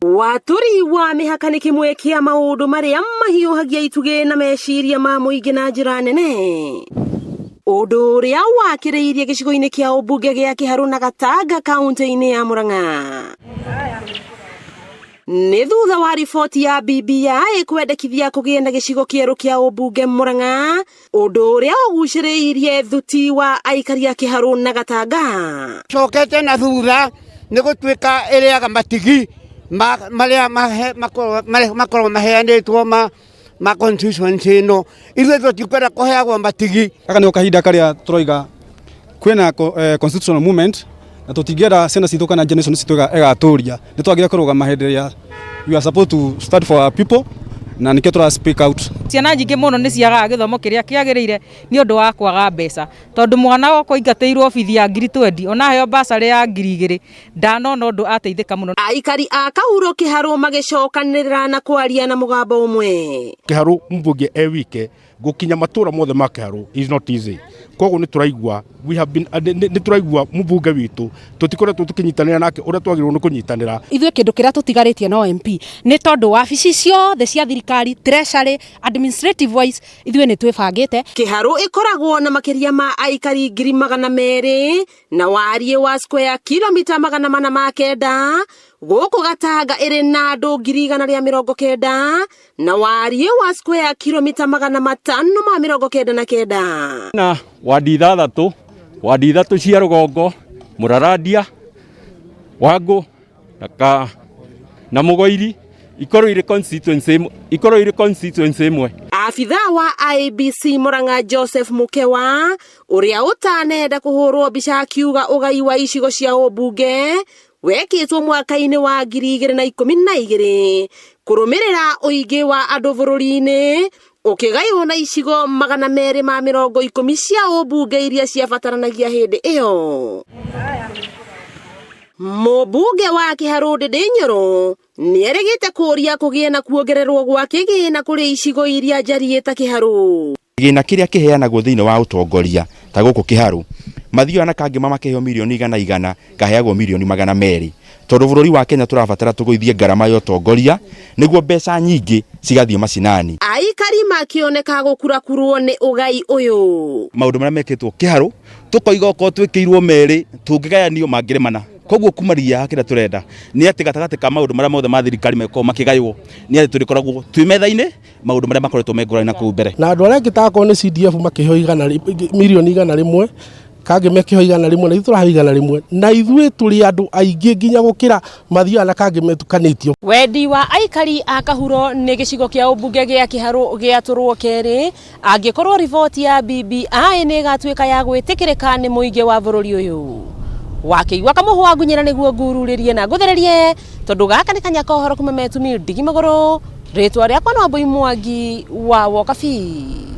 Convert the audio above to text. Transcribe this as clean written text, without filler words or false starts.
Watũri wa mĩhaka nĩ kĩmwe kĩa maũndũ marĩa mahiũhagia itugĩ na meciria ma mũingĩ na njĩra nene. Ũndũ ũrĩa wakĩrĩirie gĩcigo-inĩ kĩa ũmbunge gĩa Kĩharũ na Gatanga kaunti-inĩ ya Murang'a. Nĩ thutha wa riboti ya BBI kwendekithia kũgĩe na gĩcigo kĩerũ kĩa ũmbunge Murang'a, ũndũ ũrĩa ũgucĩrĩirie thuti wa aikari a Kĩharũ na Gatanga. Cokete na thutha nĩ gũtuĩka ĩrĩaga matigi marĩa makoragwo maheanĩtwo ma constituency ĩno. Ithuĩ tũtikwenda kũheagwo matigi. Gaka nĩko kahinda karĩa tũroiga kwĩna constitutional movement na tũtingĩenda ciana citũ kana generation citũ ĩgatũria. Nĩ twagĩrĩire kũrũgama hĩndĩ ĩrĩa we are supposed to stand for our people na nĩkĩo tũra speak out. Ciana nyingĩ mũno nĩ ciagaga gĩthomo kĩrĩa kĩagĩrĩire nĩ ũndũ wa kwaga mbeca, tondũ mwana wakwa aingatĩirwo bithi ya ngiri twendi ona aheo bursary ya 2000 ndanona ũndũ ateithĩka mũno. Aikari a Kahuro Kĩharũ magĩcokanĩrĩra na kwaria na mũgambo ũmwe. Kĩharũ mbunge e wike gũkinya matũra mothe ma Kĩharũ is not easy. Koguo nĩ tũraigua we have been nĩ tũraigua mũmbunge witũ tũtikoretwo tũkĩnyitanĩra nake ũrĩa twagĩrĩirwo nĩ kũnyitanĩra. Ithuĩ kĩndũ kĩrĩa tũtigarĩtie no MP nĩ tondũ wabici ciothe cia thirikari, treasury, administrative wise ithuĩ nĩ twĩbangĩte. Kĩharũ ĩkoragwo na makĩria ma aikari 200,000 na wariĩ wa square kilomita 409, gũkũ Gatanga ĩrĩ na andũ 190,000 na wariĩ wa square kilomita 599. Na wadi ithathatũ, wadi ithatũ cia rũgongo, Mũrarandia, Wangũ na Mũgoiri ikorwo irĩ constituency ĩmwe, ikorwo irĩ constituency ĩmwe. Abitha wa IEBC Murang'a Joseph Mukewa ũrĩa ũtanenda kũhũrwo mbica akiuga ũgai wa icigo cia ũmbunge wekĩtwo mwaka-inĩ wa 2012 kũrũmĩrĩra ũingĩ wa andũ bũrũri-inĩ ũkĩgaywo na icigo 210 cia ũmbunge iria ciabataranagia hĩndĩ ĩyo. Mũmbunge wa Kĩharũ Ndĩndĩ Nyoro nĩerĩgĩte kũũria kũgĩe na kuongererwo gwa kĩgĩna kũrĩ icigo iria njariĩ ta Kĩharũ. Kĩgĩna kĩrĩa kĩheanagwo thĩinĩ wa ũtongoria ta gũkũ Kĩharũ mathiaga na kangĩma makĩheo mirioni igana igana kaheagwo mirioni 200 tondũ bũrũri wa Kenya tũrabatara tũgũithie ngarama ya ũtongoria nĩguo mbeca nyingĩ cigathiĩ macinani. Aikari makĩoneka gũkurakurwo nĩ ũgai ũyũ. Maũndũ marĩa mekĩtwo Kĩharũ tũkoiga okorwo twĩkĩirwo merĩ tũngĩgayanio mangĩremana. Koguo kumaria kĩrĩa tũrenda nĩ atĩ gatagatĩ ka maũndũ marĩa mothe ma thirikari mekorwo makĩgaywo nĩ atĩ tũrĩkoragwo twĩ metha-inĩ maũndũ marĩa makoretwo me ngũrani na kũu mbere. Na andũ arĩa angĩ ta akorwo nĩ CDF makĩheo mirioni 100, kangĩ mekĩheo 100, na ithuĩ tũraheo 100, na ithuĩ tũrĩ andũ aingĩ nginya gũkĩra mathiaga na kangĩ metukanĩtio. Wendi wa aikari a Kahuro nĩ gĩcigo kĩa ũmbunge gĩa Kĩharũ gĩatũrwo kerĩ angĩkorwo riboti ya BBI nĩ ĩgatuĩka ya gwĩtĩkĩrĩka nĩ mũingĩ wa bũrũri ũyũ. Wakĩigua kamũhwa ngunyĩra nĩguo ngururĩrie na ngũthererie tondũ gaka nĩ kanya ka ũhoro kuma metumi ndigi magũrũ. Rĩtwa rĩakwa no Wambui Mwangi wa Wokabi.